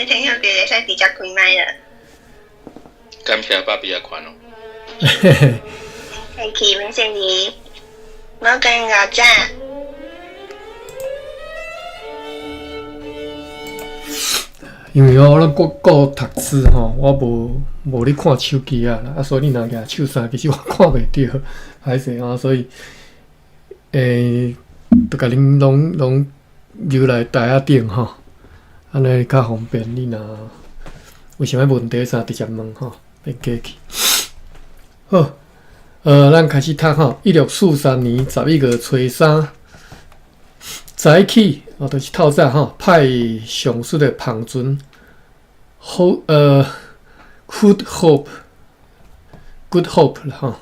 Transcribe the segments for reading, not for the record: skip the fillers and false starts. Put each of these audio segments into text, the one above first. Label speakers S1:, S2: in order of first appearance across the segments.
S1: 聽向就會使直接開麥了。
S2: 感謝爸比仔款哦。
S1: 客氣，免謝你。摩根老早。
S3: 因為我攏顧顧讀書吼，我無無咧看手機啊，啊，所以你若舉手啥，其實我看袂著，歹勢吼，所以，就共恁攏攏留來台仔頂吼，按呢較方便。你若有啥物問題啥，直接問吼，免客氣。好，咱開始讀吼，1643年11月初三。早起，哦，就是透早吼，派上述的帆船，好，Good Hope，Good Hope 啦吼，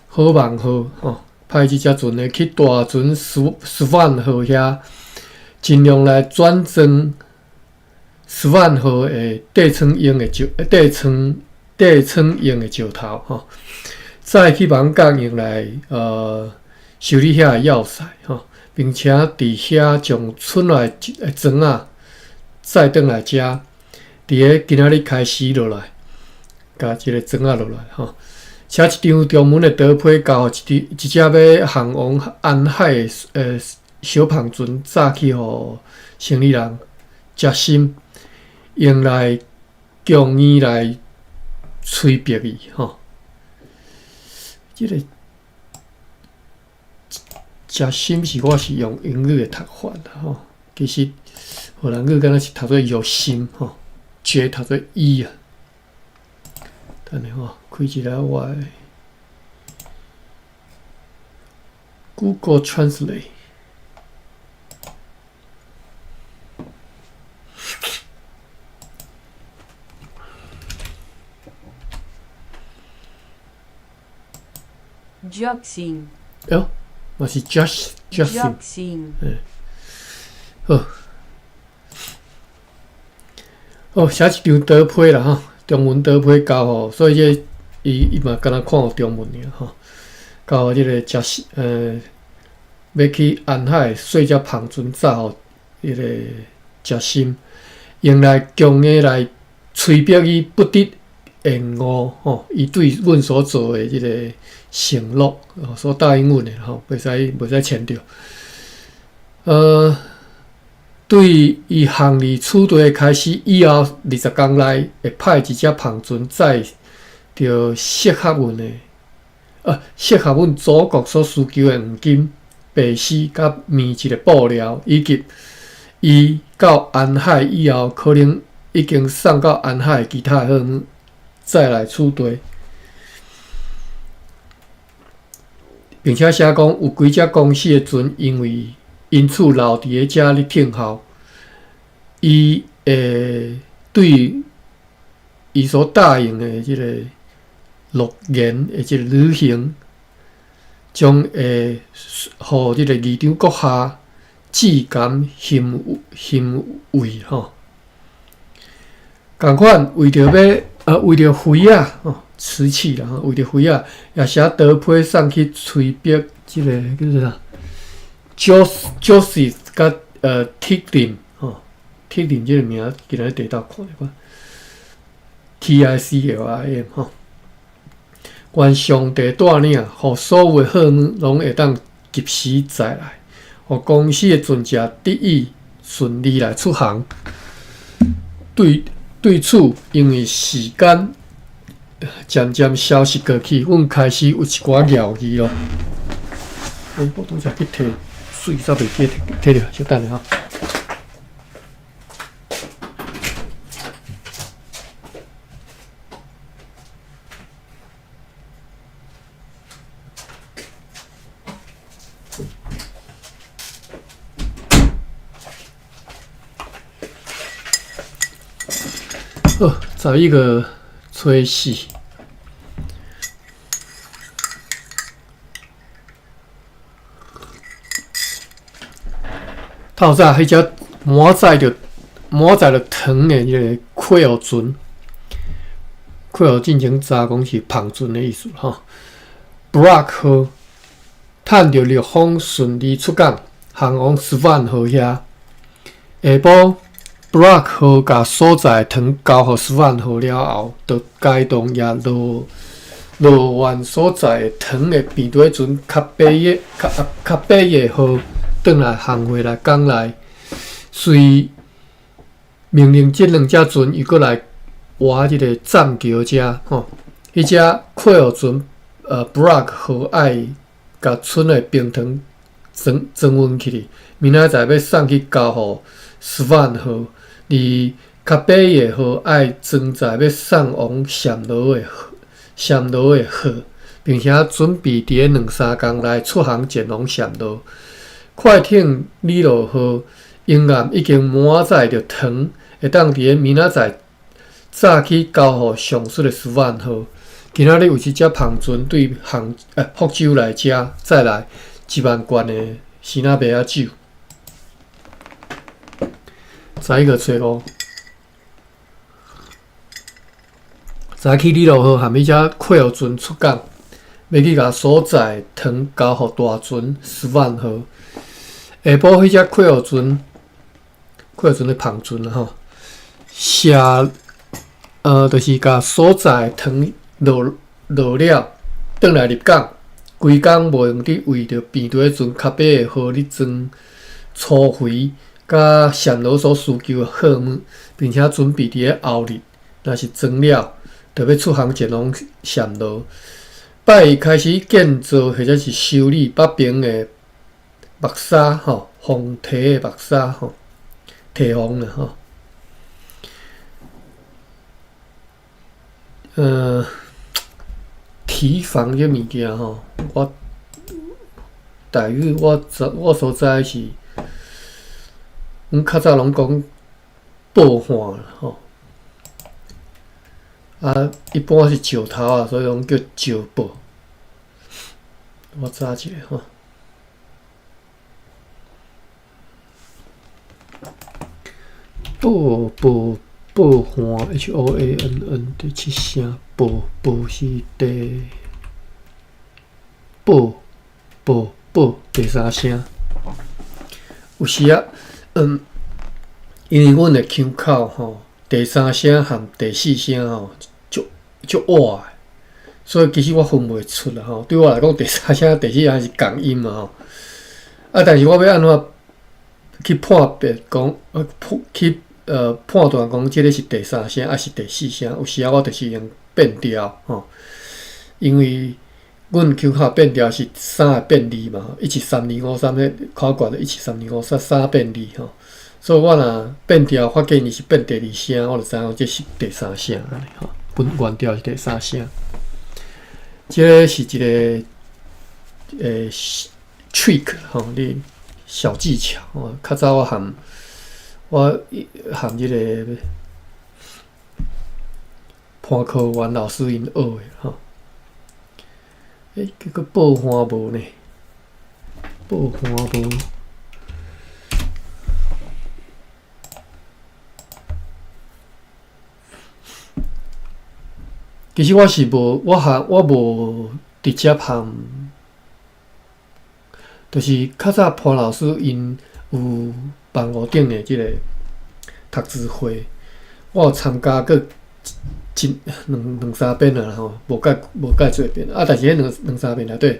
S3: 好望號吼，派這隻船呢去大船 Swan 號遐，盡量來轉裝 Swan 號的底艙用的石，底艙底艙用的石頭吼，再去艋舺用來修理遐的要塞吼。並且佇遐將村內的磚仔載轉來遮，佇咧今仔日開始落來，共這個磚仔落來吼。寫一張中文的刀批，交予一支一隻欲航往安海的小帆船，載去予生理人食心，用來強硬來催逼伊吼。這個。食心是我是用英語的讀法啦吼，其實荷蘭語敢若是讀做藥心吼，J 讀做 E 啊。等下吼，開一下我的 Google Translate。
S4: Joxin。
S3: 喲。嘛是 just justin，好，好寫一張刀批啦吼，中文刀批交予，所以這伊伊嘛敢若看有中文爾吼，交予這個食食欲去安海細隻帆船載予彼個食心，用來強硬來催逼伊不得延誤吼，伊對阮所做的這個承諾，所答應阮的吼，袂使袂使牽著。對伊航離此地開始以後20工內，會派一隻帆船載著適合阮的，適合阮祖國所需求的黃金、白絲佮棉質的布料，以及伊到安海以後可能已經送到安海的其他貨物，再來此地。並且寫講有幾隻公司的船，因為因此留佇咧遮咧等候，伊會對伊所答應的這個諾言的這個履行，將會予這個議長閣下至感欣欣慰吼。仝款為著欲為著妃仔吼。瓷器啦，為著妃仔，也寫刀批送去催逼這個叫做啥？Joseph 佮Ticlim 吼，Ticlim 這個名今日佇佗看著？Ticlim 吼，願上帝帶領，予所有的貨物攏會當及時載來，予公司的船隻得以順利來出航。對對此，因為時間漸漸消失過去，阮開始有一寡猶豫咯。欸，我拄才去提水，煞袂記提提著，小等下吼。好，11月初四。透早，彼隻滿載著滿載著糖的彼个客戶船，客戶進前查講是帆船的意思吼。Brock 號趁著熱風順利出港，航往 Swan 號遐。下晡 Brock 號共所載糖交予 Swan 號了後，就開動也羅羅源所載糖的平底船卡貝耶卡卡貝耶號轉來航回來港內，隨命令這兩隻船又閣來倚這个棧橋遮吼，彼隻客貨船Brock 號愛共村的冰糖裝裝運起去，明仔載欲送去交予 Swan 號，而卡貝耶號愛裝載欲送往暹羅的暹羅的貨，並且準備佇咧兩三工內出航前往暹羅。快艇里羅號沿岸已經滿載著糖，會當佇咧明仔載早起交予上述的 Swan 號。今仔日有一隻帆船對杭福州來遮載來1萬罐的生那麥仔酒。11月初五，早起里羅號和彼隻客貨船出港，欲去共所載糖交予大船 Swan 號。下晡，彼隻客貨船，客貨船的帆船啦吼，卸就是共所載糖落落了，轉來入港，規工無閒佇為著平底船卡貝的號咧裝粗肥。佮暹羅所需求的貨物，並且準備佇咧後日，若是裝了，就欲出航前往暹羅。拜一開始建造或者是修理北爿的木柵吼，防堤的木柵吼，堤防啦吼。堤防這物件吼，我台語我我所知是。阮較早攏講報岸吼，啊，一般是石頭啊，所以攏叫石報。我查一下吼。報報報岸 H O A N N 第七聲，報報是第報報報第三聲。有時啊。因為阮的腔口吼，第三聲和第四聲吼，足足倚的，所以其實我分袂出啦吼。對我來講，第三聲、第四聲是仝音嘛吼。啊，但是我欲按怎去判別講，去判斷講，這个是第三聲抑是第四聲？有時啊，我就是用變調吼，因為阮腔口變調是三个變二嘛，一三二五三，彼口訣就一三二五三三變二吼。所以我若變調發現伊是變第二聲，我就知影這是第三聲按呢吼。阮原調是第三聲，這个是一个trick 吼，你小技巧吼。較早我含我含這个潘科元老師𪜶學的吼。欸，結果報岸無呢？報岸無。其實我是無，我含我無直接含，就是較早潘老師𪜶有網路頂的這个讀書會，我有參加過一兩兩三遍啊吼，無蓋無蓋濟遍啊。但是彼兩兩三遍內底，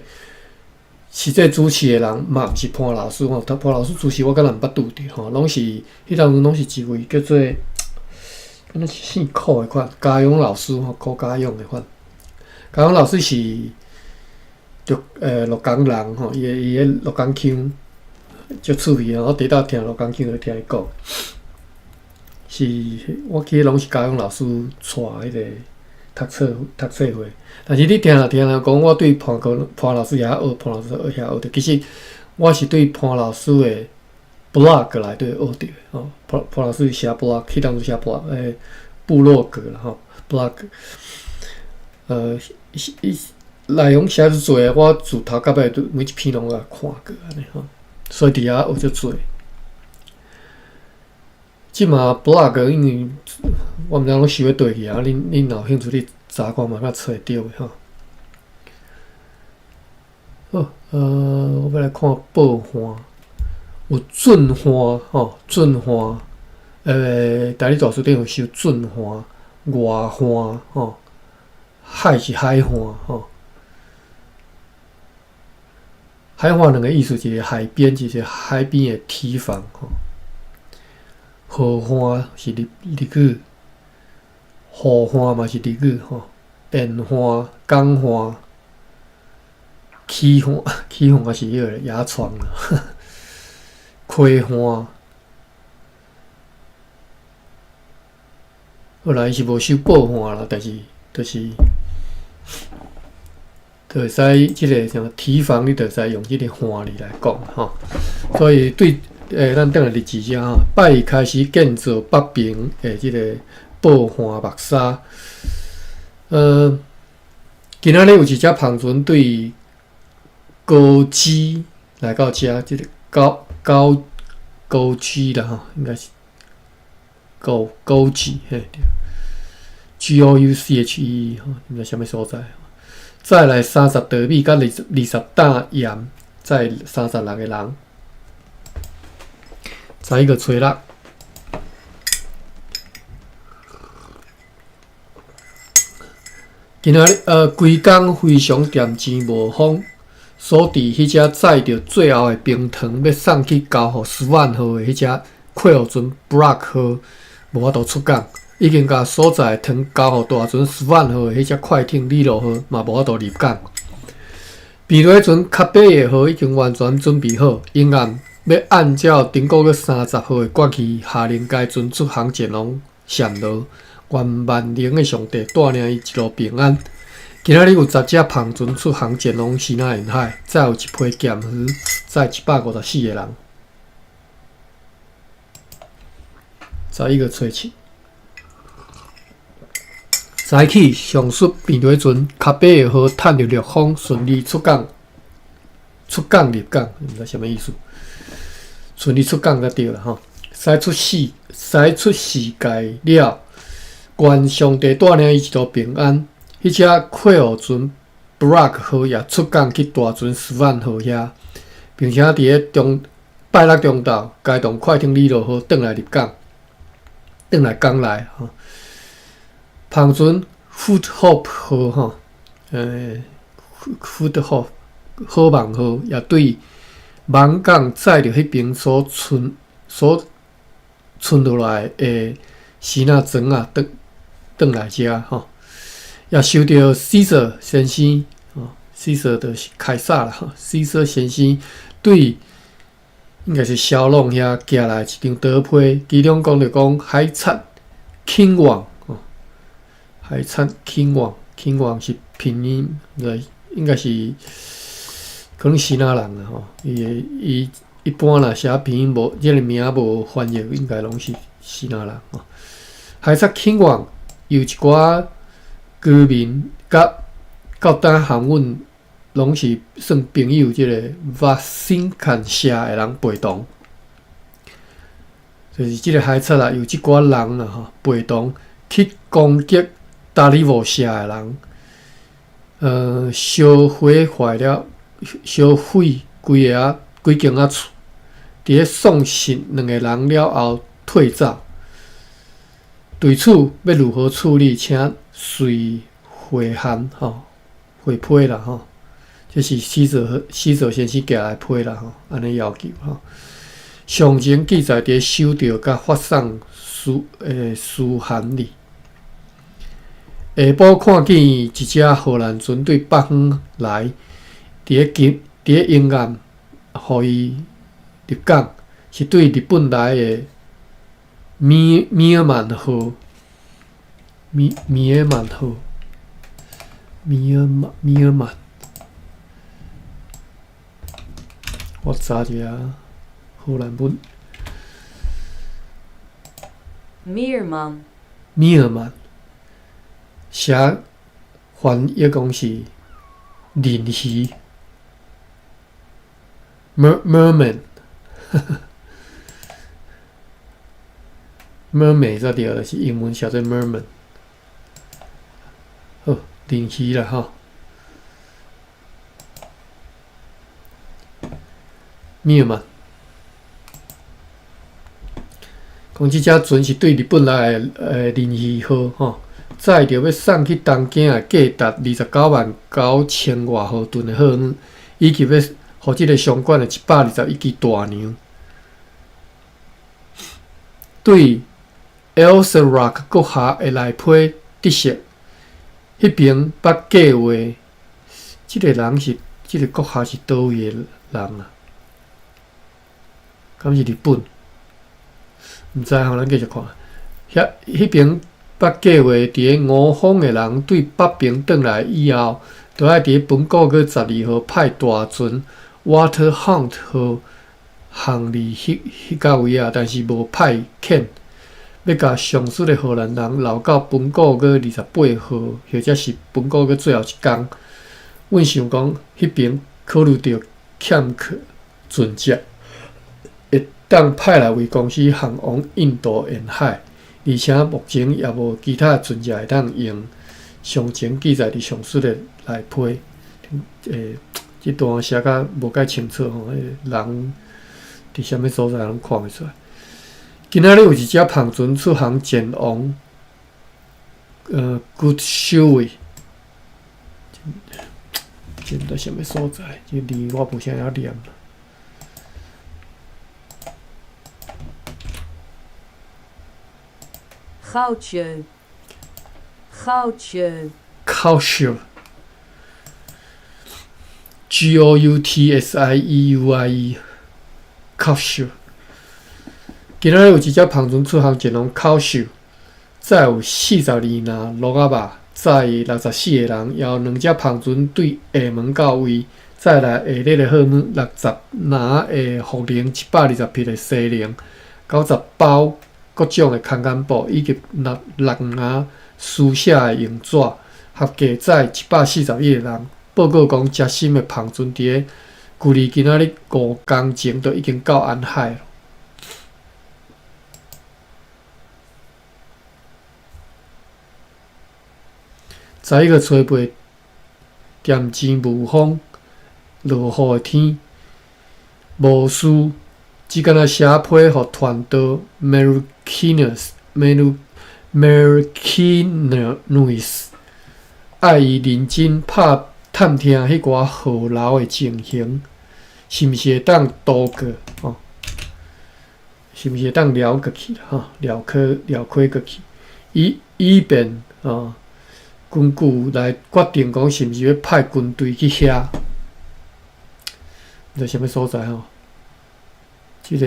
S3: 實際主持的人嘛毋是潘老師吼，潘老師主持我敢若毋捌拄著吼，攏是彼當陣攏是一位叫做，敢若是姓柯的款，嘉勇老師吼，柯嘉勇的款。嘉勇老師是鹿鹿港人吼，伊的伊的鹿港腔足趣味啊！我佇兜聽鹿港腔就聽伊講，是我記得攏是嘉勇老師帶彼个讀冊讀冊會。但是你聽啦聽啦講，我對潘科潘老師遐學，潘老師遐學著，其實我是對潘老師的 blog 內底學著的吼。潘潘老師寫 blog，彼當陣寫 blog 部落格啦吼，blog。伊內容寫足濟，我自頭到尾都每一篇攏共看過按呢吼，所以佇遐學足濟。這馬 blog 因為我毋知攏收咧佗去啊，恁恁若有興趣，你查看嘛，較揣會著的吼。好，我欲來看報岸，有圳岸吼，圳岸，台語大辭典有收圳岸、外岸吼，海是海岸吼。海岸兩个意思，一个海邊，一個海邊的堤防吼。河岸是日日語，河岸嘛是日語吼。沿岸、港岸、齒岸、齒岸也是彼个牙床啦。溪岸，後來是無收報岸啦，但是就是。就會使這个像堤防，你就會使用這个岸字來講吼。所以對咱轉來日誌遮吼，拜二開始建造北爿的這个報岸木柵。今仔日有一隻帆船對高知來到遮，這个高高高知啦吼，應該是高高知嘿對，G O U C H E 吼，毋知啥物所在。載來30袋米佮20擔鹽，載36個人。11月初六，今仔日規工非常恬靜無風，所致彼隻載著最後的冰糖欲送去交予斯萬號的彼隻客貨船 Brock 號無法度出港。已經共所載的糖交予大船斯萬號的彼隻快艇里羅號嘛無法度入港。平底船卡貝爾號已經完全準備好，永暗欲按照頂個月30號的決議，下令該船出航前往暹羅。願萬能的上帝帶領伊一路平安。今仔日有10隻帆船出航前往西南沿海，載有一批鹹魚，載154個人。11月初七。早起，上述平底船卡貝爾號趁著逆風順利出港，出港入港，毋知啥物意思。順利出港才對啦吼。駛出世，駛出世界了，願上帝帶領伊一路平安。彼隻客貨船 Brock 號也出港去大船斯萬號遐，並且佇咧中拜六中晝，該棟快艇里羅號轉來入港，轉來港內吼。帆船 Good Hope 號吼，Good Hope 好望號也對網港載著彼爿所存落來的簷仔船仔轉轉來遮吼，也收著 Caesar 先生吼，Caesar 就是凱撒啦吼，Caesar 先生對應該是蕭朗遐寄來一張刀批，其中講著講海賊傾旺。海賊傾旺，傾旺是拼音，應該是可能支那人啦吼。伊伊一般若寫拼音無，這个名無翻譯，應該攏是支那人吼。海賊傾旺有一寡居民佮到今和阮攏是算朋友，這个瓦辛坎社的人陪同，就是這个海賊啊，有這寡人啦吼，陪同去攻擊達里沃社的人，燒毀壞了，燒毀規个仔規間仔厝，佇咧喪失兩個人了後退走。對此欲如何處理，請隨回函吼，回批啦吼。這是死者先生寄來批啦吼，按呢要求吼。詳情記載佇收著佮發送書函裡。下晡看見一隻荷蘭船對北方來，佇咧金佇咧沿岸，予伊入港，是對日本來的米爾曼號，米爾曼號，米爾曼米爾曼，我查一下荷蘭文。
S4: 米爾曼。
S3: 米爾曼。寫翻譯講是鯪魚，merman，mermaid 才對，就是英文寫做 merman。好，鯪魚啦吼。米爾曼。講這隻船是對日本來的林魚號吼，載著欲送去東京的價值29萬9千外毫噸的貨物，以及欲予這个相關的121支大娘。對 Elsirock 閣下的內批得悉，彼爿捌計畫，這个人是這个閣下是佗位的人啊？敢是日本？毋知吼，咱繼續看。遐彼爿捌計劃佇咧吳方的人對北爿轉來以後，就愛佇咧本個月12號派大船 Water Hunt 號航離彼彼角位仔，但是無派遣欲共上述的荷蘭人留到本個月28號，或者是本個月最後一工。阮想講，彼爿考慮著欠缺船隻，會當派來為公司航往印度沿海，而且目前也無其他船隻會當用。詳情記載佇上述的內批。這段寫甲無介清楚吼，彼人佇啥物所在攏看袂出來。今仔日有一隻帆船出航前往Goodshue，這毋知啥物所在，這字我無啥曉念。
S4: Goudje. Goudje.
S3: Goudje. G O U T S I E U I E. Goudje。今仔日有一隻帆船出航前往 Goudje，載有42籃鹿仔肉，載64個人，也有兩隻帆船對廈門到位，載來下列的貨物：60籃的茯苓，120匹的西菱，90包各種的空間布，以及六六籃書寫的用紙，合計載141個人。報告講，遮新的帆船佇咧距離今仔日5工前就已經到安海了。11月初八，恬靜無風，落雨的天，無事，只干焦寫批予傳到 Merkinus Merkinus，愛伊認真拍探聽彼寡河流的情形，是毋是會當渡過？吼，是毋是會當撩過去？吼，撩開撩開過去，以以便吼，根據來決定講是毋是欲派軍隊去遐，毋知啥物所在吼？這个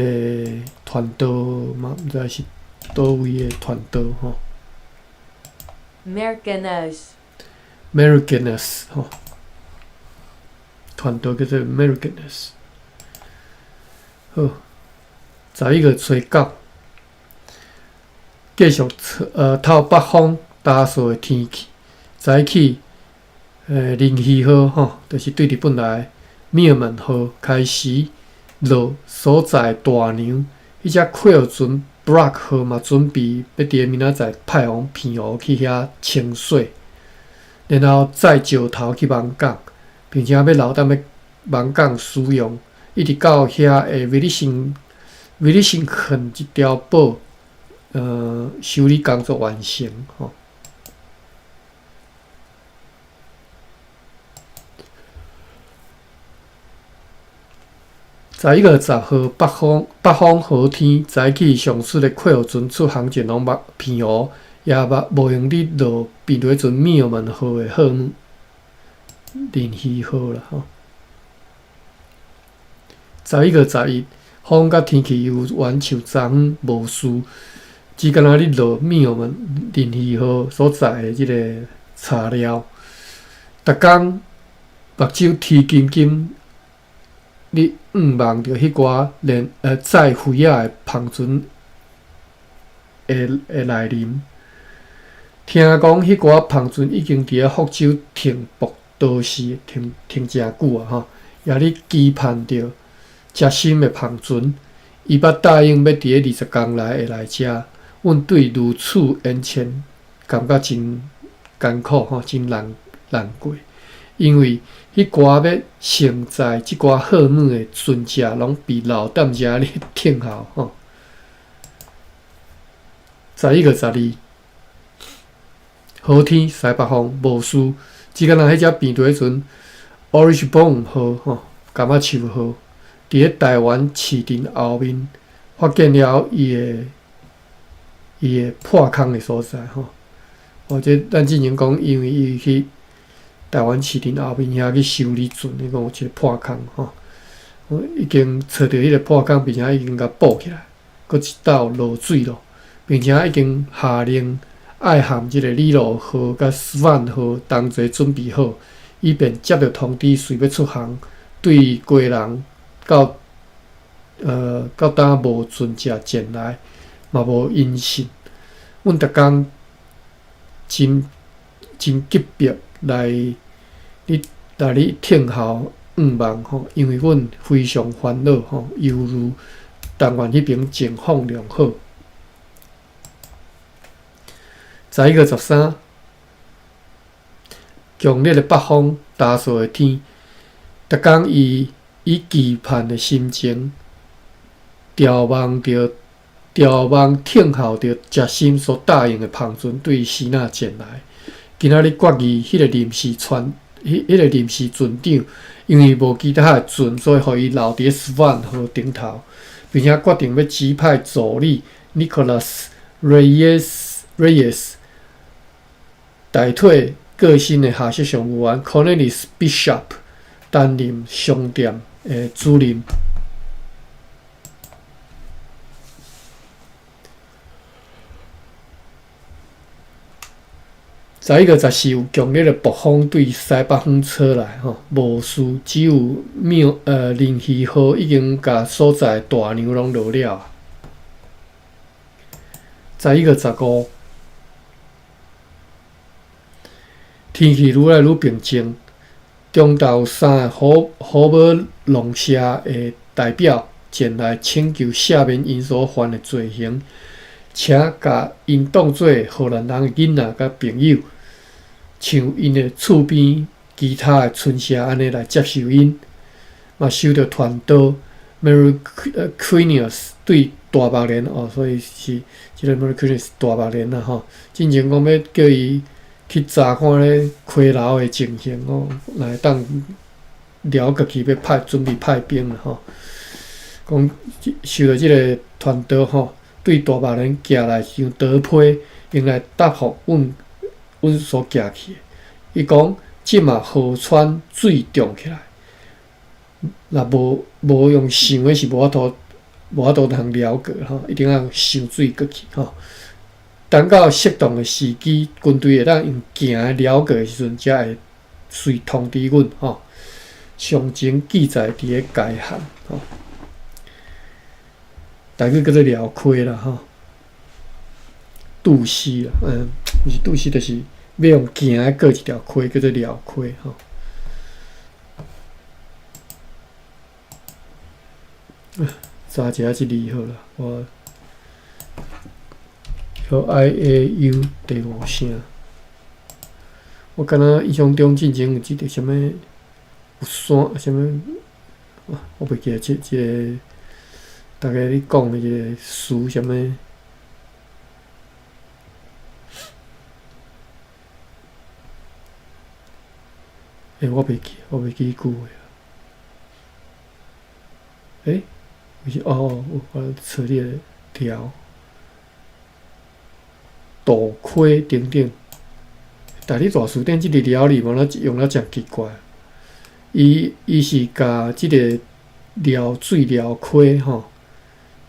S3: 傳道嘛，毋知是佗位的傳道吼。
S4: Merkenus.
S3: Merkenus 吼，傳道叫做 Merkenus。好，11月初九，繼續透北風焦燥的天氣，早起林魚號吼，就是對日本來篾門號開始落所載大娘，彼隻客船 Brock 號嘛，準備欲佇咧明仔載派往澎湖去遐清洗，然後載石頭去網港，並且欲留踮咧網港使用，一直到遐的威利森威利森肯這碉堡修理工作完成吼。11月10號，北方北方好天，早起上述的客船出航前往澎湖，也無閒佇落平螺船篾門號的貨物，林魚號啦吼。11月11，風佮天氣猶原像昨昏無事，只干焦咧落篾門林魚號所載的這个柴料，逐工目睭啼金金。咧向望著彼寡連載魚仔的帆船的來臨，聽講彼寡帆船已經佇咧福州停泊多時，停停誠久啊吼，也咧期盼著遮新的帆船。伊捌答應欲佇咧20工內會來遮。阮對如此延遲感覺真艱苦吼，真難難過，因為彼寡欲承載這寡貨物的船隻，攏被留踮遮咧等候吼。11月12，好天西北风，无事。只敢若彼只病毒彼阵，Orange 号吼，柑仔树号，伫咧台湾市镇后面发现了伊的破空的所在吼。哦，这咱之前讲，因为伊去台湾市镇后面遐去修理船，伊讲有一个破空吼，已经揣著彼个破空，并且已经共补起来，阁一道落水咯，并且已经下令爱和这个李罗号佮斯万号同齐准备好，以便接著通知随欲出航，对基隆到今无船隻前来，嘛无音信。阮逐工真急迫来你听候向望吼，因为阮非常烦恼吼，犹豫，但愿彼边情况良好。11月13，强烈的北风，焦燥的天，逐工伊以期盼的心情，眺望听候著决心所答应的帆船对支那前来。今仔日决议，彼个临时船长，因为无其他的船，所以予伊留伫斯万号顶头，并且决定欲指派助理 Nicholas Reyes 代替过身的下属商务员 Cornelis Bishop 担任商店的主任。11月14有强烈的暴风对西北方吹来，吼，无事，只有林鱼号已经共所在大洋拢落了。11月15，天气愈来愈平静。中昼有三个虎尾农舍的代表前来请求赦免𪜶所犯的罪行，请共𪜶当做荷兰人的囡仔佮朋友，像𪜶的厝边其他的村社按呢来接受𪜶。嘛收著传道 Mercurius 对大目连哦，所以是这个 Mercurius 大目连啦吼。进前讲欲叫伊去查看咧溪流的情形哦，若会当了过去欲准备派兵啦吼。讲收著这个传道吼，对大目连寄来一张刀批，用来答复阮所寄去的。伊讲这马河川水涨起来，若无用想的是无法度通了过吼，一定要想水过去吼。等到适当的时机，军队会当用行的了过的时阵，才会随通知阮吼。详情记载伫咧该函吼。大概叫做寮溪啦吼，渡溪啦，毋是渡溪，就是欲用行的过一条溪，叫做寮溪吼。查一下这字好啦，我 L I A U 第五声。我敢若印象中进前有这个啥物有山啥物，我袂记得这个。逐家咧讲的这个词啥物？欸，我袂记句话。欸，毋是哦，我找你个条，渡溪等等。台语大辞典这个寮字无哪用了诚奇怪。伊是共这个寮水寮溪吼，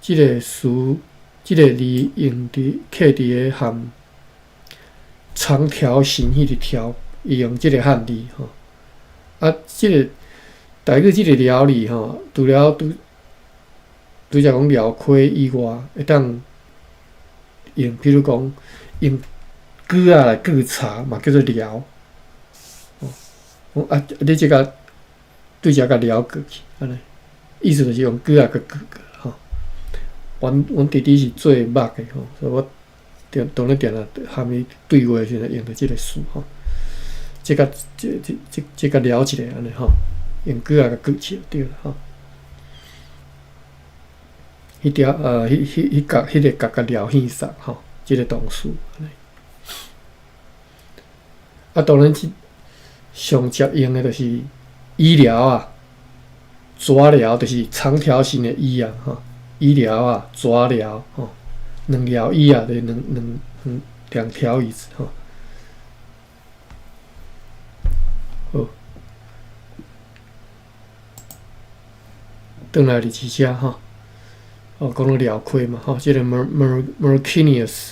S3: 这个词，这个字用伫刻伫个含长条形彼个条，伊用这个汉字吼。啊，这个台语这个寮字吼，除了拄才讲寮溪以外，会当用，比如讲用锯仔来锯柴，嘛叫做寮。哦，啊，你这个对这共寮过去，按呢，意思就是用锯仔去锯过吼。阮弟弟是做木的吼，所以我定当咧定定含伊对话的时阵用著这个词吼。这个这这这这个聊一下按呢吼，用锯仔共锯起就对了吼。彼条彼彼彼角彼个角共撩耳塞吼。這个動詞。啊，當然，這上捷用的就是椅寮仔、蛇寮，就是長條形的椅仔，吼，椅寮仔、蛇寮，吼，兩寮椅仔，就是兩條椅子，吼。好，轉來佇這遮吼，哦，講到寮溪嘛，吼，這个 Merkinius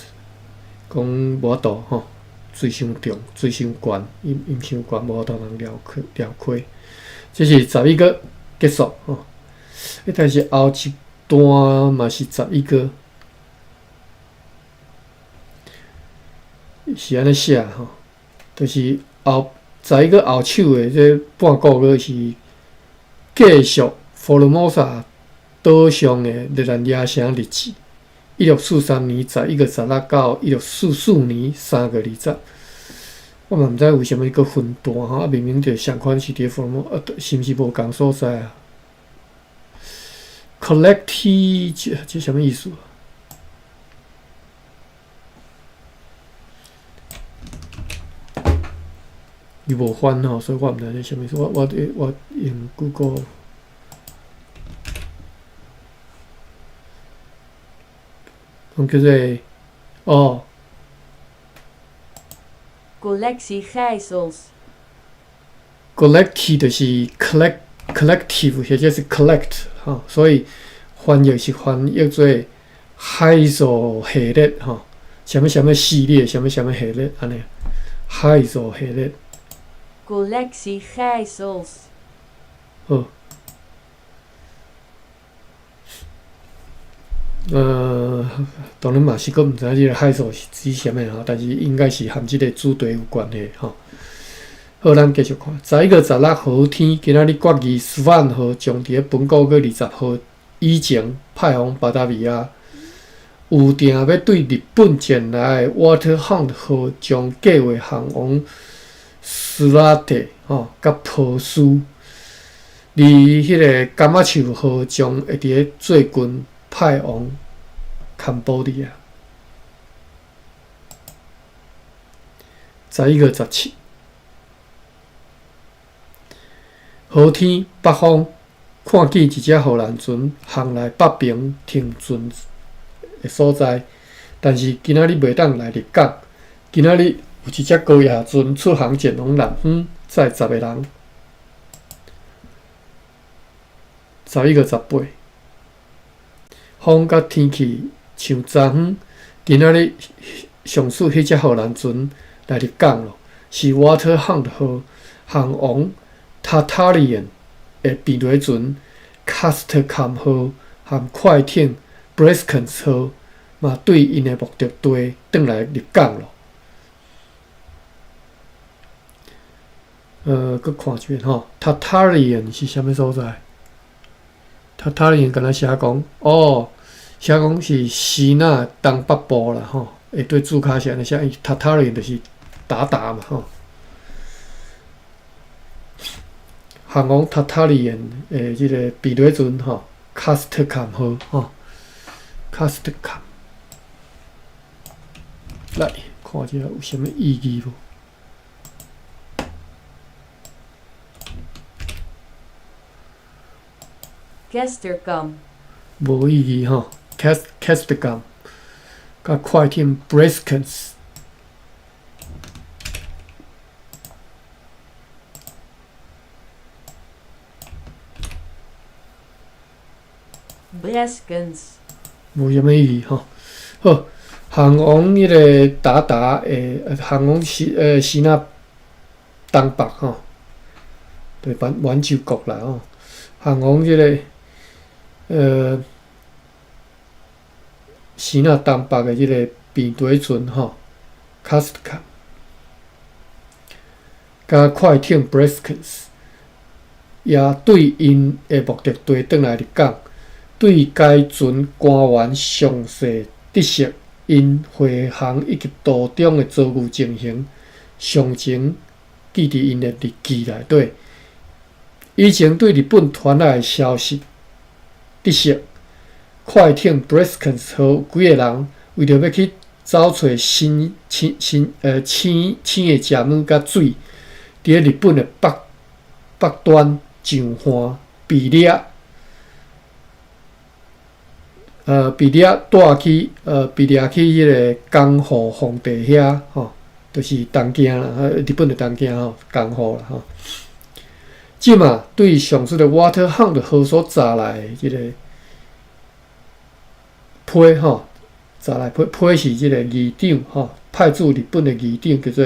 S3: 講無法度吼，水傷重，水傷懸，淹淹傷懸，無法度通寮溪寮溪。這是十一個結束吼，欸，但是後一段嘛是十一個，是按呢寫吼，就是後十一個後手的這半個月是繼續福爾摩沙島上的熱蘭遮城日誌，1643年11月16到1644年3月20。我嘛毋知為啥物閣分段吼，啊明明就仝款是佇福爾摩，啊，是毋是無仝所在啊？Collectie 這啥物意思？伊無翻吼，所以我毋知這啥物意思。我用 Google，講叫做哦。
S4: Collectie Gijzels。
S3: Collectie 就是 collect collective 或者是 collect 吼，所以翻譯是翻譯做海獸系列吼，啥物啥物系列，啥物啥物系列按呢，海獸系列。
S4: Collectie Gijzels。
S3: 好。當然嘛是閣毋知影這个海獸是指啥物吼，但是應該是和這个主題有關係吼。好，咱繼續看。11月16號天，今仔日決議斯萬號將佇咧本個月20號以前派往巴達維亞，預定欲對日本前來的 Waterhound 號將計劃航往斯拉特吼，佮波斯，而彼个柑仔樹號將會佇咧最近派往坎波利亞。11月17，好天北方看見一隻荷蘭船航來北爿停船的所在，但是今仔日袂當來入港。今仔日有一隻高壓船出航前往南方，載十個人。11月18，風佮天氣像昨昏，今仔日上次彼隻荷蘭船來入港囉，是 Waterhound 號航往 Tartarian 的避雷船 Castercam 號和快艇 Breskens 號，嘛對𪜶的目的地轉來入港囉。閣看一遍吼，Tartarian 是啥物所在？Tartarian 敢若寫講，哦，寫講是支那東北部啦吼，會對註卡是按呢寫，伊 Tartarian 就是韃靼嘛吼。航往 Tartarian 的這个避雷船吼，Castercam 號吼，Castercam，來看一下有啥物意義無？
S4: Castercam。
S3: 無意義吼，Castercam，佮快艇 Breskens。
S4: Breskens。
S3: 無啥物意義吼。好，航往彼个韃靼的，航往支那東北吼，對，滿洲國啦吼。航往這个支那東北的這个避雷船吼，Castercam，佮快艇 Breskens，也對𪜶的目的地轉來入港。對該船官員詳細得悉𪜶飛航以及途中的遭遇情形，詳情記佇𪜶的日記內底。以前對日本傳來的消息得悉，快艇 Breskens 號有幾个人為著欲去走揣新青新呃青青的食物佮水，伫咧日本的北北端上岸，被掠呃被掠带去呃被掠去彼个江户皇帝遐吼，就是东京啦，日本的东京吼，江户啦吼。这马对上述的 Waterhound 号所载来的这个批吼，载来批批是这个议长吼，派驻日本的议长叫做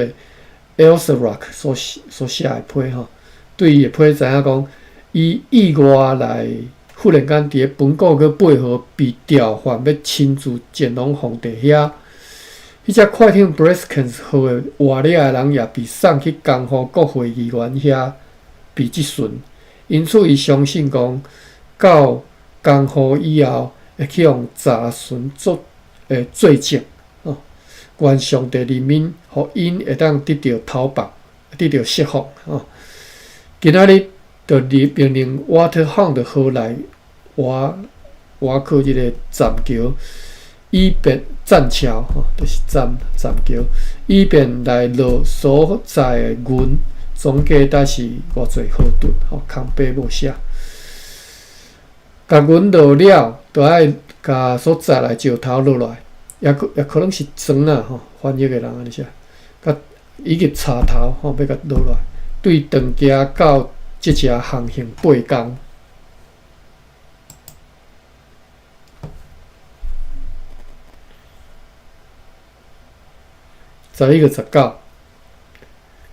S3: Alcerac 所所写的批吼。对伊的批知影讲，伊意外来忽然间伫咧本国阁背号被调换，欲亲自前往皇帝遐。彼只快艇 Breskens 号的活掠的人也被送去江户国会议员遐被质询，因此伊相信讲，到江户以后会去予查询做罪证哦。愿上帝怜悯，予𪜶会当得著逃放，得著释放哦。今仔日就命令 Waterhound 号来倚倚靠这个栈桥，以便栈桥吼，就是栈栈桥，以便来落所载的银，总计才是偌济荷吨吼，空白无写。共银落了，就爱共所载来石头落来，也可也可能是船仔吼，翻译的人按呢写，佮以及插头吼，欲共落来，对长行到这只航行八工。11月19，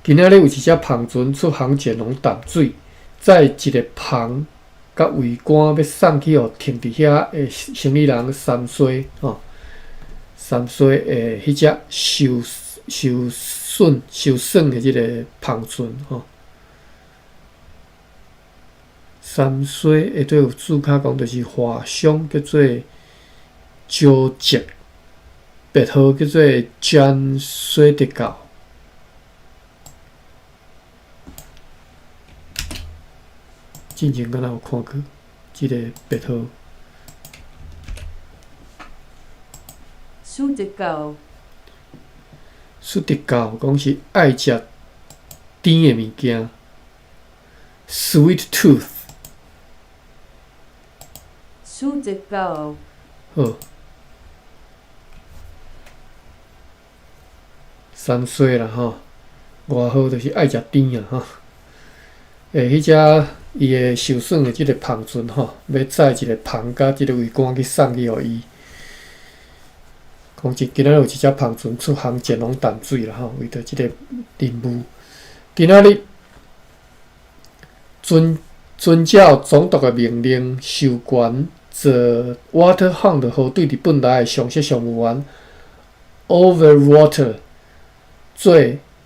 S3: 今仔日有一只帆船出航前往淡水，载一个帆佮桅杆欲送去予停伫遐的生理人三衰吼，三衰的彼只受受损受损的这个帆船吼。三衰下底有注脚讲，就是华商叫做招籍，别号叫做江水德教。之前敢若有看过这个别号。
S4: Zoete kou.
S3: Zoete kou 讲是爱食甜的物件，sweet tooth。
S4: Zoete kou.
S3: 好，三衰啦吼，外号就是爱食甜啊吼。彼只伊的受损的这个帆船吼，欲载一个帆佮这个桅杆去送去予伊。讲今今仔日有一只帆船出航前往淡水啦吼，为著这个任务。今仔日遵遵照总督的命令，授权坐 Waterhound 号对日本来的上席商务员 Overwater 做，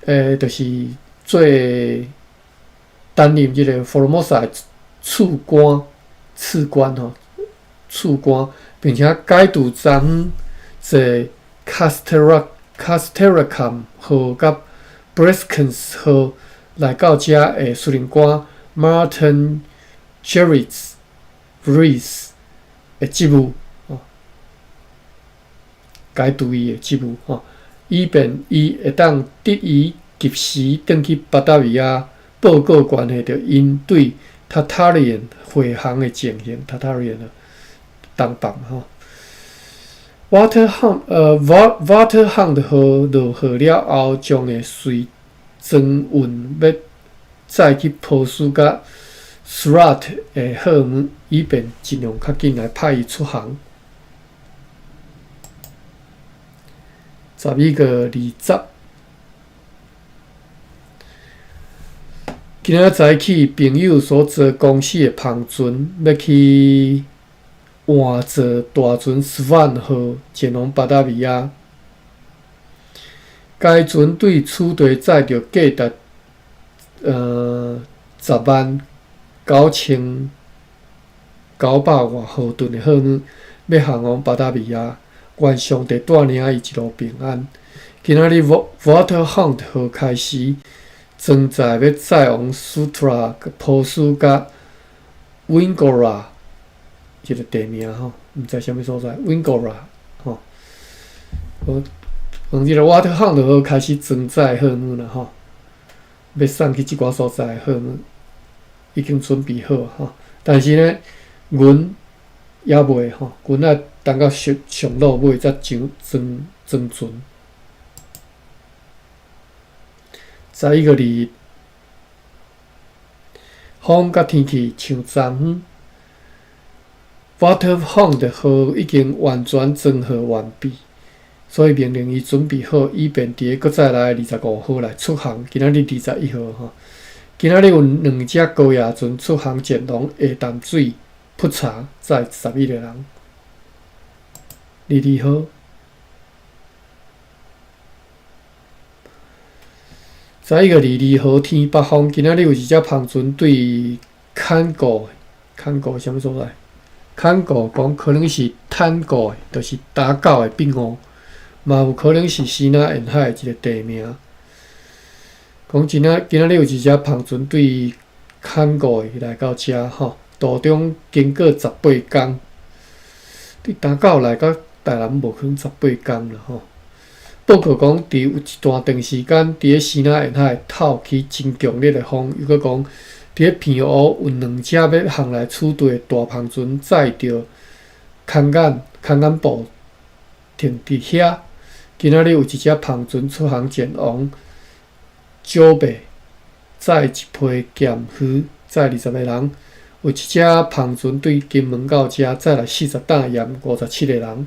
S3: 就是做担任这个 Formosa 的次官，次官吼，次官，并且解除昨昏坐 Casteracam 号佮 Breskens 号来到遮的司令官 Martin Gerrits Vries 的职务，吼，解除伊的职务，吼，以便伊会当得以及时转去巴达维亚报告关系著𪜶对 Tartarian 回航的情形，Tartarian 啊，东北吼。Waterhound Waterhound 号落河了后，将会随装运欲载去波斯佮 Surat 的货物，以便尽量较紧来派伊出航。12月20，今仔早起，朋友所坐公司的帆船欲去换坐大船 Swan 号前往巴达维亚。该船对此地载著价值109,900外荷吨的货物，欲航往巴达维亚。愿上帝带领伊一路平安。今仔日 Waterhound 号开始装载欲载往 Sutra 波斯佮 Wingora 这个地名吼，毋知啥物所在，Wingora 吼。讲這个 Waterhound 號開始裝載貨物啦吼，欲送去這寡所在的貨物已經準備好吼，但是呢，銀猶未吼，銀愛等到上上落尾才上裝裝船。11月2日，風佮天氣像昨昏。Waterhound 號已經完全裝貨完畢，所以命令伊準備好，以便佇個閣再來25號來出航。今仔日21號吼，今仔日有兩隻高壓船出航前往下淡水普查，載11個人。22號。11月22號天北風，今仔日有一隻帆船對坎過，坎過啥物所在？坎過講可能是坦過，就是打狗的筆誤，嘛有可能是西南沿海的一個地名。講真仔，今仔日有一隻帆船對坎過來到遮吼，途中經過十八工，對打狗來到台南無可能十八工啦吼。報告講，佇有一段長時間，佇咧西南沿海透起真強烈的風，又閣講，佇咧澎湖有兩隻欲航來此地的大帆船載著空眼空眼布停佇遐。今仔日有一隻帆船出航前往九八，載一批鹹魚，載20個人。有一隻帆船對金門到遮，載來40擔鹽，57個人。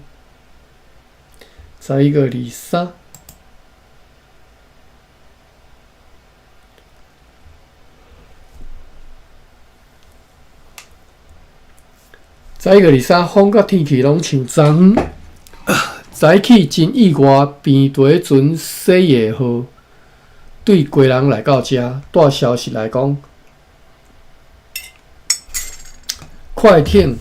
S3: 11月23，11月23，風佮天氣攏像昨昏。早起真意外，平地船洗夜號對基隆來到遮，帶消息來講，快艇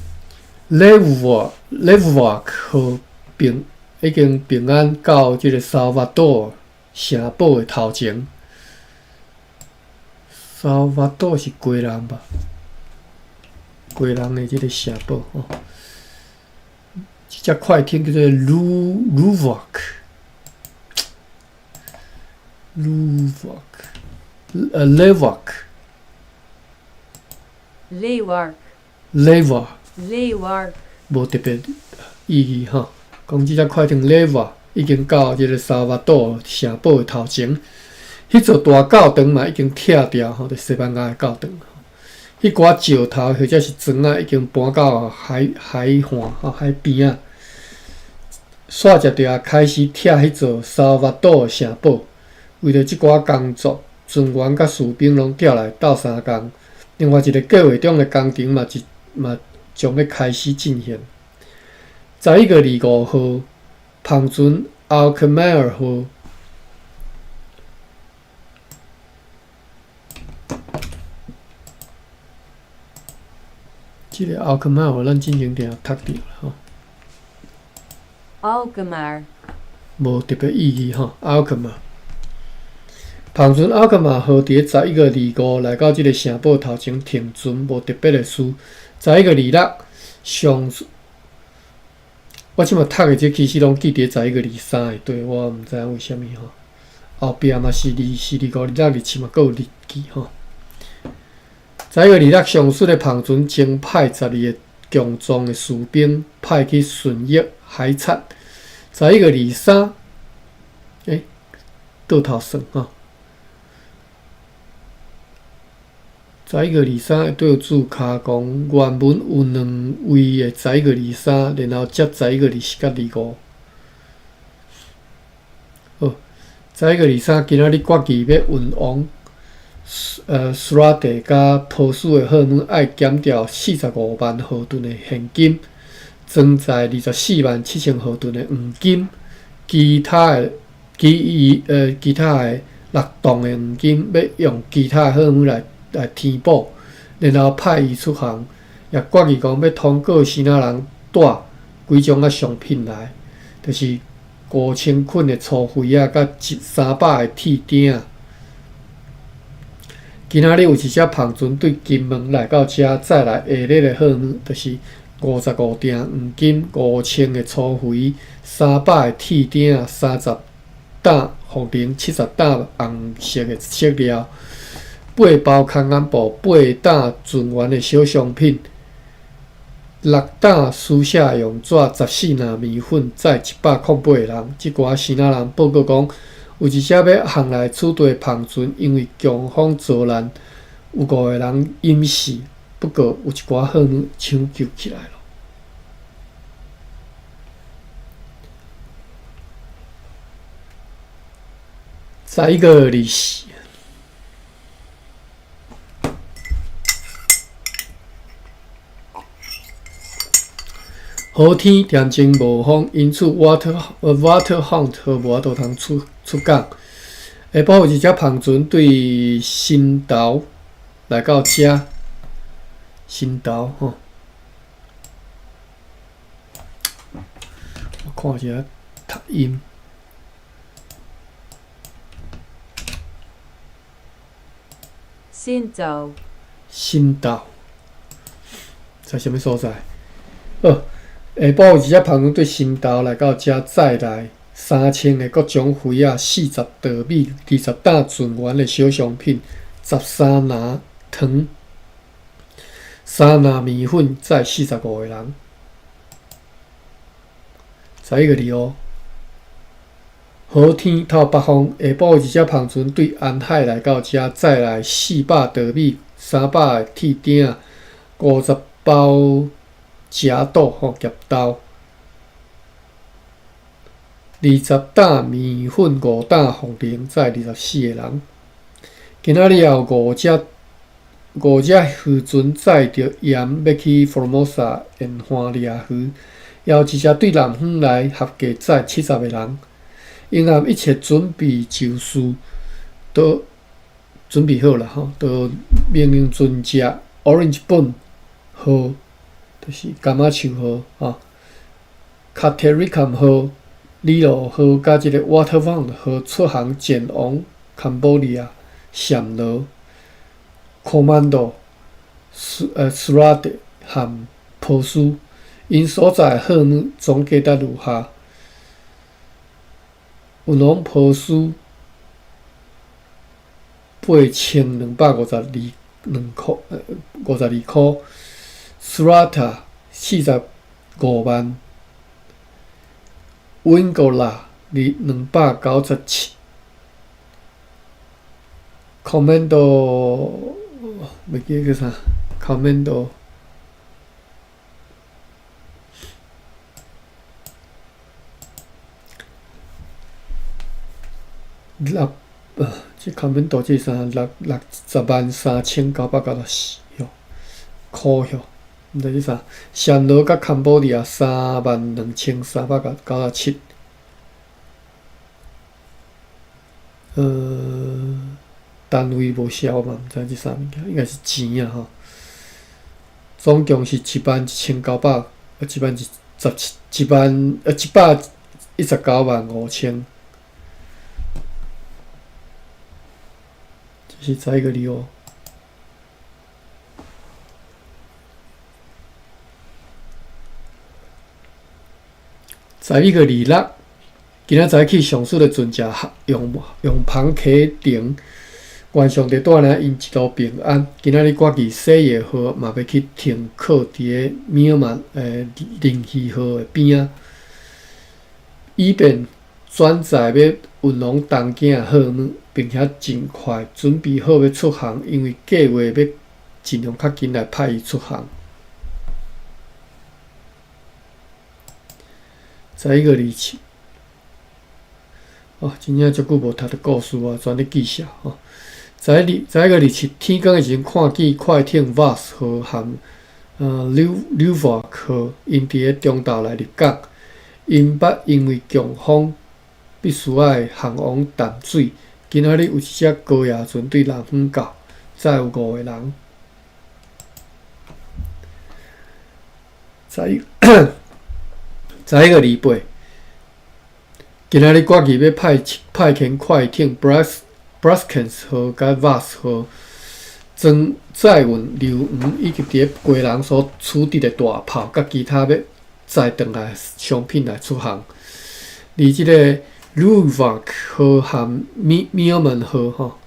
S3: Levoak 號平。已經平安到這個薩瓦多城堡的頭前。薩瓦多是基隆吧？基隆的這個城堡吼。這隻快艇叫做魯魯瓦克，魯瓦克，雷瓦克，
S4: 雷瓦，
S3: 雷瓦，
S4: 雷瓦，
S3: 無特別意義吼。講這隻快艇 Leva 已經到這個薩瓦多城堡的頭前，彼座大教堂嘛已經拆掉吼，就是西班牙的教堂。彼寡石頭或者是磚仔已經搬到海海岸吼海邊仔。煞接著開始拆彼座薩瓦多城堡，為著這寡工作，船員佮士兵攏調來鬥相共。另外一個計畫中的工程嘛，一嘛將欲開始進行。11月25號，帆船奧克邁爾號，這個奧克邁爾咱之前定讀著吼。
S4: 奧克邁爾
S3: 無特別意義吼，奧克邁。帆船奧克邁號佇咧11月25來到這個城堡頭前停船，無特別的事。11月26，上。我這馬讀的這其實攏記佇11月23的，對，我毋知影為啥物吼。後壁嘛是24、25、26、27嘛，閣有日記吼。11月26，上述的帆船增派12個強壯的士兵，派去巡弋海賊。11月23，欸，倒頭算吼。11月23對註卡講，原文有兩位的11月23，然後才11月24佮25。好，11月23，今仔日決議欲運往蘇拉地佮波斯的貨物，愛減掉45萬荷噸的現金，裝載24萬7千荷噸的黃金，其他的其餘其他的6噸的黃金，欲用其他的貨物來填補，然後派伊出航，也決議講欲通過支那人帶幾種仔商品來，就是5000捆的粗肥仔，佮300個鐵釘仔。今仔日有一隻帆船對金門來到遮，載來下列的貨物，就是55鋰黃金、5000個粗肥、300個鐵釘仔、30擔茯苓，70擔紅色的色料，8包空眼布，8擔船員的小商品，6擔書寫用紙，14籃麵粉，載108个人。這寡支那人報告講，有一隻欲航來此地的帆船，因為強風遭難，有五個人淹死。不過有一寡貨物搶救起來了。11月24，好天恬静無風，因此 Water Waterhound 號無法度通出港。下晡有一隻帆船對新島來到遮，新島吼，我看一下讀音。
S4: 新島。
S3: 新島在啥物所在？好，下晡有一隻帆船對新島來到遮，載來3000个各種魚仔、40袋米、20擔船員的小商品、13籃糖、3籃麵粉，載45个人。11月25，好天透北風，下晡有一隻帆船對安海來到遮，載來400袋米、300个鐵鼎、50包食豆吼夾豆、20擔麵粉、5擔茯苓，載24个人。今仔日也有五隻漁船載著鹽欲去福爾摩沙沿岸掠魚，也有一隻對南方來，合計載70个人。𪜶暗一切準備就緒，都準備好啦吼，就命令船隻 Orange Boom 號，就是柑仔樹號吼，Catericum 號、里羅號佮這個 Waterfront 號出航前往坎波利亞、暹羅、Commando、斯拉德和波斯，𪜶所載的貨物總價值如下：運往波斯8252箍，52箍，斯拉塔45万，温格拉297，Commando 袂記得叫啥，Commando 六，這 Commando 這啥六60万3994哟，箍哟，毋知這啥，暹羅佮坎波利亞3万2397，單位無寫嘛，毋知這啥物件，應該是錢啊吼。總共是1萬1900，一萬一十七，一萬119萬5千。這是11月25。11月26，今仔早起上述的船隻用帆啟程，願上帝帶領𪜶一路平安。今仔日趕佇西野號嘛欲去停靠佇个米爾曼靈魚號的邊仔，以便轉載欲運往東京的貨物，並且盡快準備好欲出航，因為計劃欲盡量較緊來派伊出航。11月27，哦，真正足久無讀著故事啊，全咧記寫吼。11月27，天光的時陣，看見快艇 Vos 號和柳瓦號，𪜶佇个中晝來入港。𪜶捌因為強風必須愛航往淡水。今仔日有一隻高壓船對南方到，載有五個人。11月28，今仔日趕緊欲派遣快艇 Braskens 號佮 Vos 號，裝載運硫磺以及佇个基隆所處置的大炮佮其他欲載轉來商品來出航。而這個 Luwak 號和米米爾門號吼，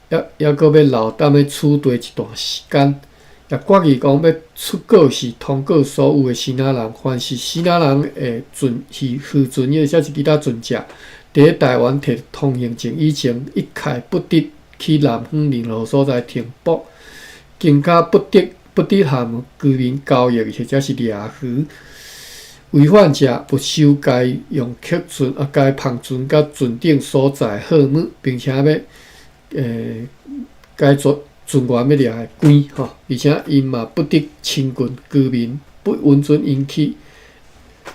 S3: 猶閣欲留踮咧此地一段時間，也決議講欲出港時通告所有的支那人，凡是支那人的船漁漁船，抑或是其他船隻，佇咧台灣提通行證以前，一概不得去南方任何所在停泊，更加不得和居民交易或者是掠魚。違反者，沒收該用客船啊，該帆船佮船頂所載貨物，並且欲該船船員欲掠的竿吼，而且𪜶嘛不得親近居民，不允准𪜶去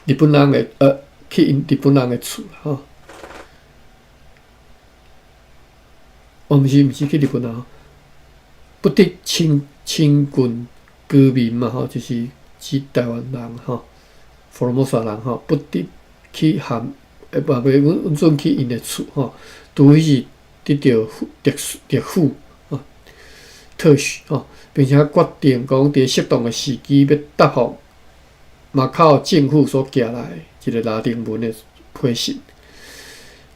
S3: 𪜶日本人的厝吼。哦，毋是毋是去日本人，不得親親近居民嘛吼，就是指台灣人吼。福爾摩沙人吼，不得去和，嘛袂允准去𪜶的厝吼，除非是得著特特許吼，特許吼，並且決定講佇適當的時機欲答覆馬口政府所寄來的一個拉丁文的批信。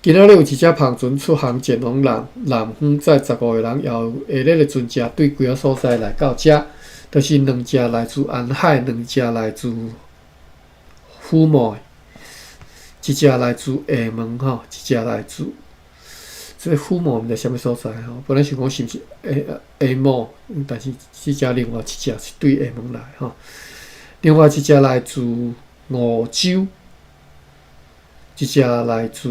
S3: 今仔日有一隻帆船出航前往南南方，載15個人，也有下列的船隻對幾个所在來到遮，就是兩隻來自安海，兩隻來自虎茂，一隻來自廈門吼，一隻來自這个虎茂毋知啥物所在吼。本來想講是毋是廈廈門，但是這隻另外一隻是對廈門來吼。另外一隻來自梧州，一隻來自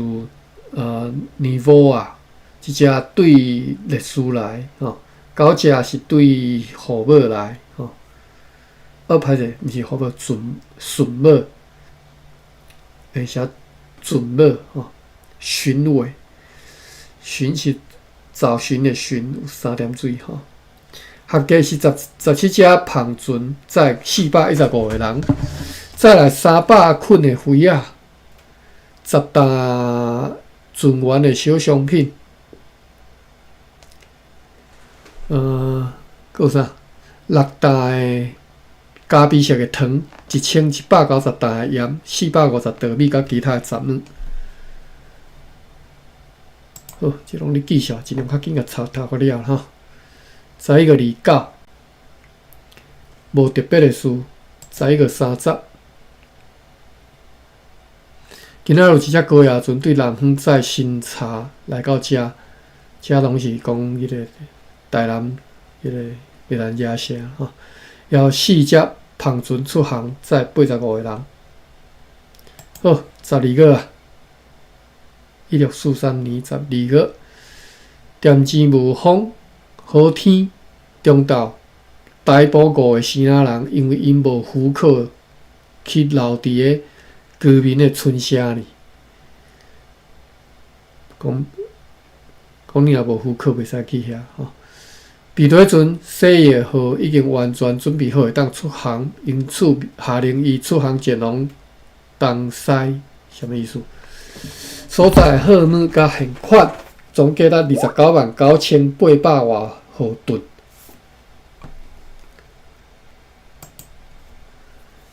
S3: 尼泊爾，一隻對列斯來吼，九隻是對虎茂來吼。歹勢，毋是虎茂，順順茂。寫準帽吼，巡尾，巡是找尋的尋，有三點水吼。合計是17隻帆船，載415個人，再來300捆的魚仔，10擔船員的小商品，閣有啥？6擔的咖啡色的糖，1190擔的鹽，450袋米，佮其他的雜物。好，這攏你記下，盡量較緊共抄讀個了吼。11月29，無特別的事。11月30，今仔有一隻高壓船對南方載新茶來到遮，遮攏是講彼個台南彼個越南夜城吼。有四隻帆船出航，載85個人。好，十二月啊，1643年12月，恬静無風，好天，中晝，逮捕五個支那人，因為𪜶無許可去留佇个居民的村舍裡。講講你若無許可，袂使去遐吼。彼得船西野號已經完全準備好，會當出航，因此下令伊出航前往東西，啥物意思？所載貨物佮現款總價達29萬9800外荷盾。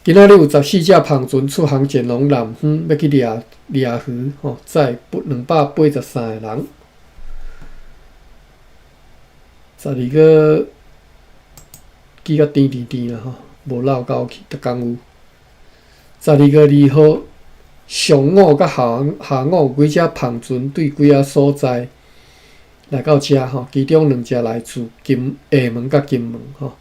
S3: 今仔日有14隻帆船出航前往南方，欲去掠掠魚吼，載283個人。12月記甲甜甜甜啦吼，無漏狗去，逐工有。12月2號上午佮下午有幾隻帆船對幾个所在來到遮吼，其中兩隻來自金廈門佮金門吼。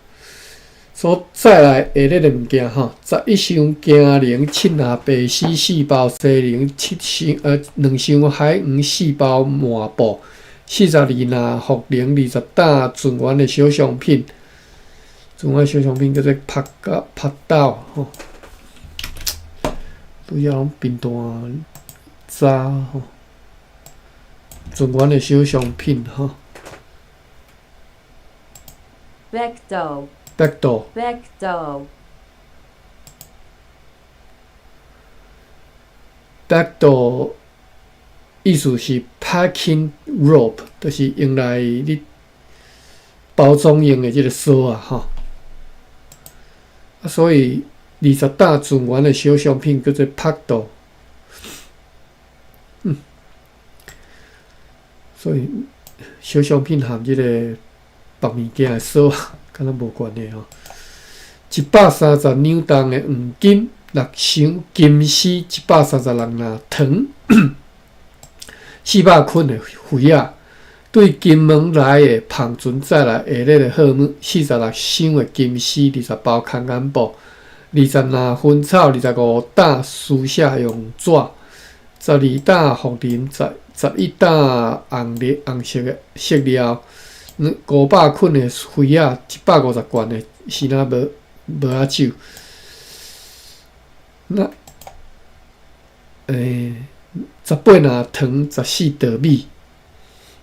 S3: 所載來下列的物件吼，11箱薑苓，七籃白絲，四包西苓，七箱兩箱海黃，四包麻布，42籃茯苓，20擔船員的小商品，船員小商品叫做曝甲曝豆吼，拄則攏平淡渣吼，船員的小商品吼。
S4: 白豆。
S3: 白豆。
S4: 白豆。
S3: 白豆意思是 packing rope，就是用來你包裝用的這個索啊，吼。啊，所以20擔船員的小商品叫做曝豆。所以小商品含這个縛物件的鎖，敢若無關係吼。130兩重的黃金，6箱金絲，136籃糖，400捆的魚仔。對金門來的帆船載來下列的貨物：46箱的金絲，20包空眼布，20籃薰草，25擔書寫用紙，12擔茯苓，11擔紅色的色料，500捆的魚仔，150罐的生仔無仔酒。那，18籃糖，14袋米。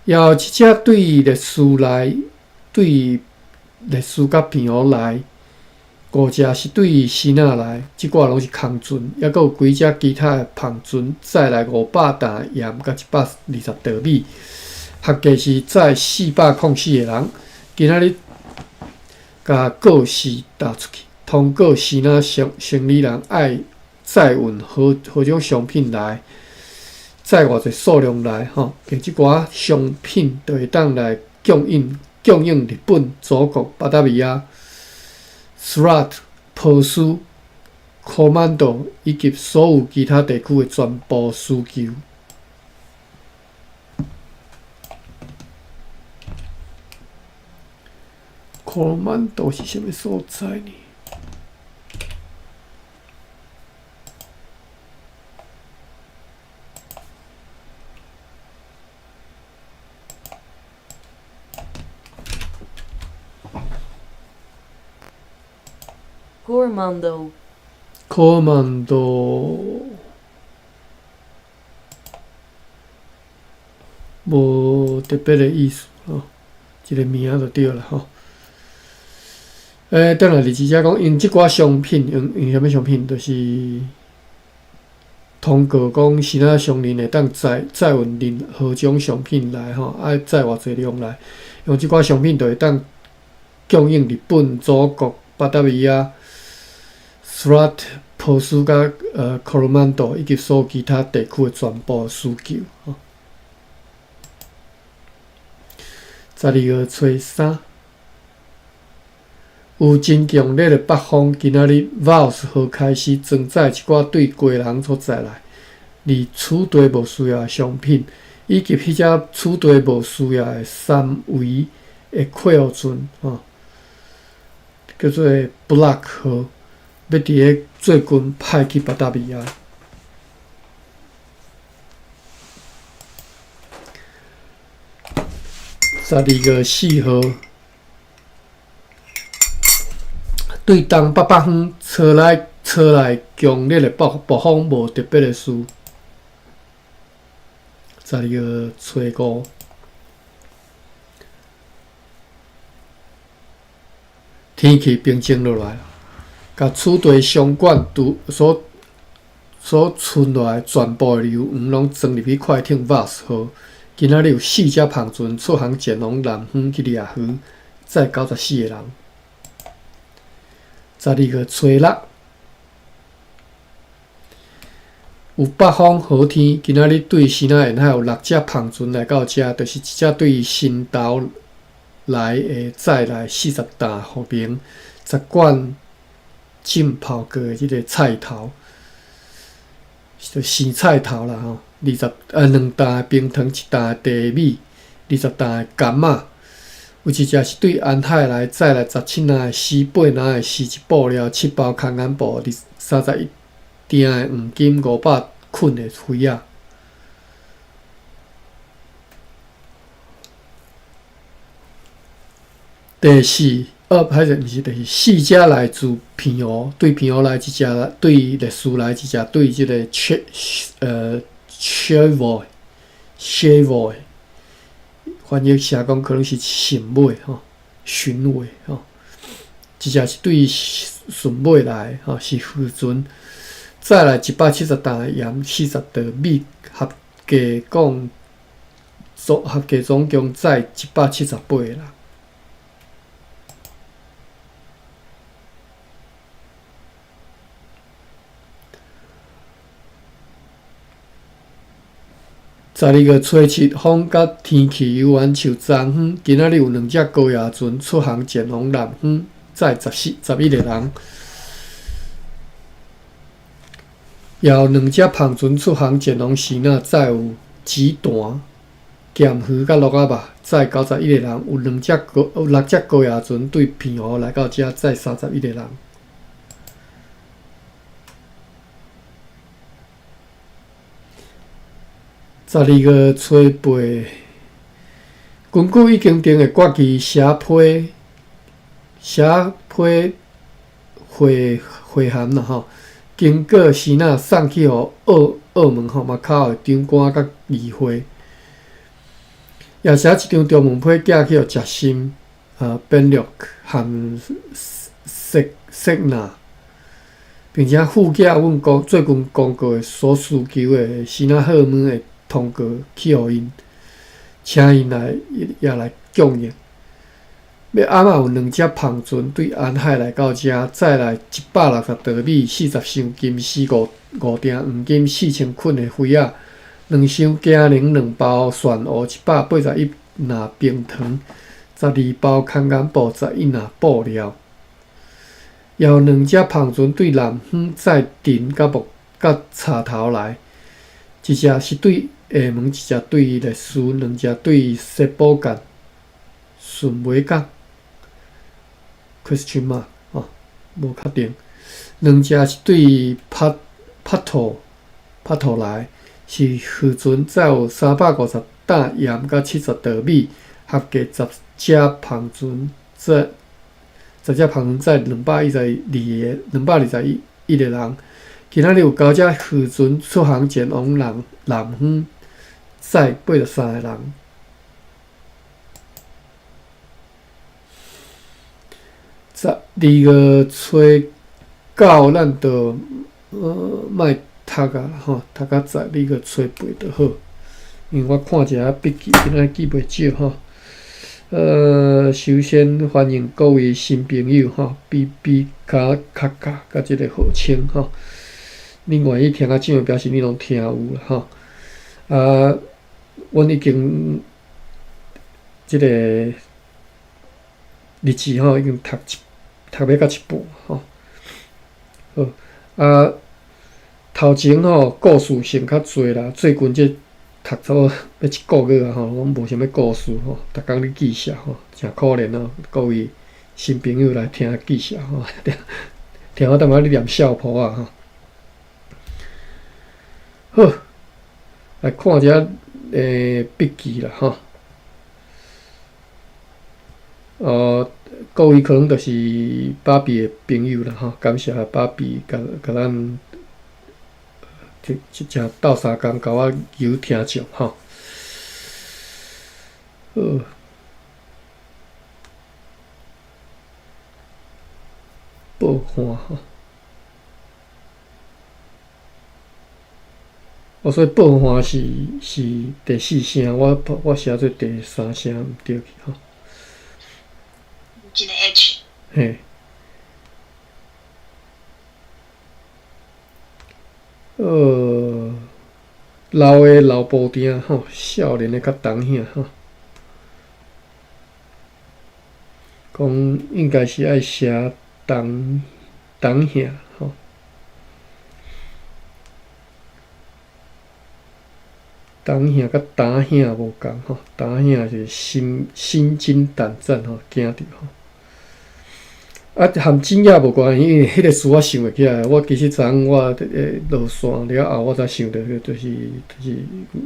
S3: 也有一隻對律師來，對律師佮平湖來，5隻是對新仔來，這寡攏是空船，抑閣有幾隻其他的帆船載來500擔鹽佮120袋米，合計是載404個人。今仔日共告示打出去，通告新仔生理人愛載運何何種商品來。載偌濟數量來吼，用這寡商品就會當來供應日本、祖國、巴達維亞、Surat、波斯、科曼多以及所有其他地區的全部需求。科曼多是啥物所在呢？
S4: Coromandel.
S3: Coromandel 無特別的意思吼，一個名就對啦吼。轉來二只講，用這寡商品，用啥物商品，就是通告講，是哪商人會當載運任何種商品來吼，愛載偌濟量來，用這寡商品就會當供應日本、祖國、巴達維亞、Surat、波斯佮Coromandel以及所有其他地區的全部需求。吼。12月初三，有真強烈的北風，今仔日 Vals 號開始裝載一寡對基隆所載來，而此地無需要的商品，以及彼隻此地無需要的三維的客船，吼，叫做 Block 號，欲佇咧最近派去巴達維亞。12月4號，對東北北方吹來強烈的北風，無特別的事。12月初五，天氣平靜落來，共此地商館拄所存落來全部的油黃攏裝入去快艇 Vals 號。今仔日有4隻帆船出航前往南方去掠魚，載94個人。12月初六，有北風好天。今仔日對新仔沿海有6隻帆船來到遮，就是一隻對新島來的載來40擔茯苓，10罐浸泡過的這个菜頭，就生菜頭啦吼。2擔冰糖，1擔茶米，20擔柑仔。有一隻是對安海來載來17籃的絲，8籃的絲質布料，7包空眼布，31鋛的黃金，500捆的魚仔。第四，歹勢，毋是第四，4隻來自平湖，對平湖來一隻，對歷史來一隻，對這个 Chervoy，Chervoy，翻譯寫講可能是鱘尾吼，鱘尾吼，一隻是對順尾來吼，是漁船，載來170擔鹽，40袋米，合計總共載178個人。12月初七，風佮天氣猶原像昨昏。今仔日有兩隻高壓船出航前往南方，載11個人。也有兩隻帆船出航前往支那，載有雞蛋、鹹魚佮鹿仔肉，載91個人。有六隻高壓船對澎湖來到遮，載31個人。12月初八，根據已經定的決議，寫批回函啦吼，經過支那送去予澳門吼馬卡的長官佮議會，也寫一張中文批寄去予石心、邊略和色納。並且附寄阮最近公告的所需求的支那賀文的通告去予𪜶，請𪜶來也來供應。欲暗仔有兩隻帆船對安海來到遮，載來160袋米、40箱金絲、五鈿黃金、4000捆的花仔、2箱薑奶、2包蒜薛、181籃冰糖、12包空眼布、11籃布料。也有兩隻帆船對南方載藤佮木佮柴頭來，一隻是對廈門，一隻對麗思，兩隻對西寶干、順尾港。Question mark 哦，無確定。兩隻是對帕托來，是貨船載有350擔鹽佮70袋米，合計十隻帆船載。十隻帆船載212個、221個人。今仔日有九隻貨船出航前往南方，載83個人。12月初九，咱就莫讀啊吼，讀到十二月初八就好。因為我看一下筆記，今仔記袂少吼。首先歡迎各位新朋友吼，B B 卡卡卡佮這個號稱吼。你願意聽我講，表示你攏聽有啦吼。啊，阮已經這個日子吼，已經讀欲到一半吼。好，啊，頭前吼故事性較濟啦，最近這讀差不多欲一個月啊吼，攏無啥物故事吼，逐工咧記寫吼，誠可憐哦。各位新朋友來聽記寫吼，聽我淡薄咧念笑噗仔吼。好，來看一下筆記啦吼。各位可能就是芭比的朋友啦吼，感謝芭比共咱這這鬥相共，共我求聽眾吼。好，報看吼。哦，所以報看是第四聲，我寫做第三聲毋對去吼。
S1: 一個 H。
S3: 嘿。老的老布丁吼，少年的較當兄吼。講應該是愛寫當兄吼。當兄佮膽兄無仝吼，膽兄是心驚膽戰吼，驚著吼。啊，含真也無關係，因為彼個詞我想袂起來。我其實昨昏我落山了後，我才想著就是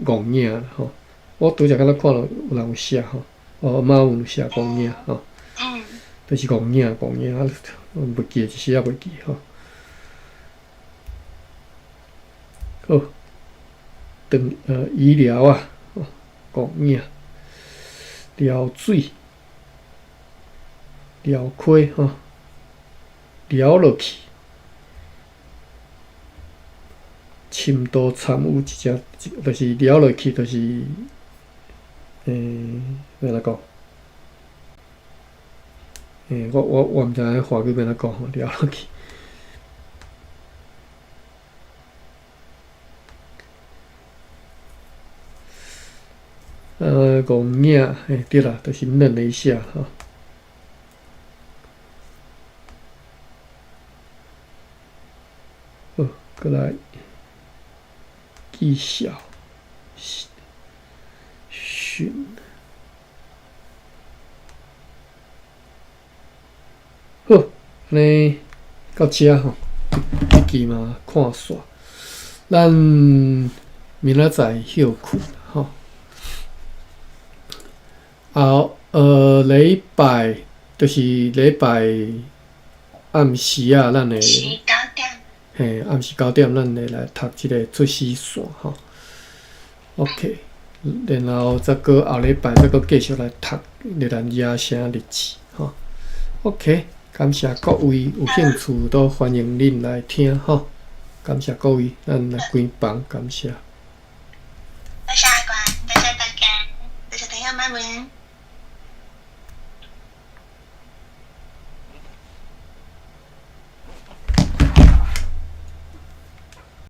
S3: 戇影吼。我拄才敢若看到有人有寫吼，哦，馬文有寫戇影吼，就是戇影啊，袂記，一時仔袂記吼。好，醫療啊，戇影，撩水，撩開吼。撩落去，深度參與一隻，就是撩落去，就是，欲按怎講？我毋知影華語欲按怎講吼，撩落去。戇影，嘿，對啦，就是愣了一下吼。好，閣來記小訊。好，按呢到遮吼，這期嘛看煞，咱明仔載歇睏吼。後禮拜就是禮拜暗時啊，咱會嘿，暗時九點，咱會來讀這个出師線吼。OK，然後再閣後禮拜再閣繼續來讀熱蘭遮城日誌吼。OK，感謝各位，有興趣都歡迎恁來聽吼。感謝各位，咱來關房，感謝。
S1: 多謝阿關，多謝大家，多謝朋友們。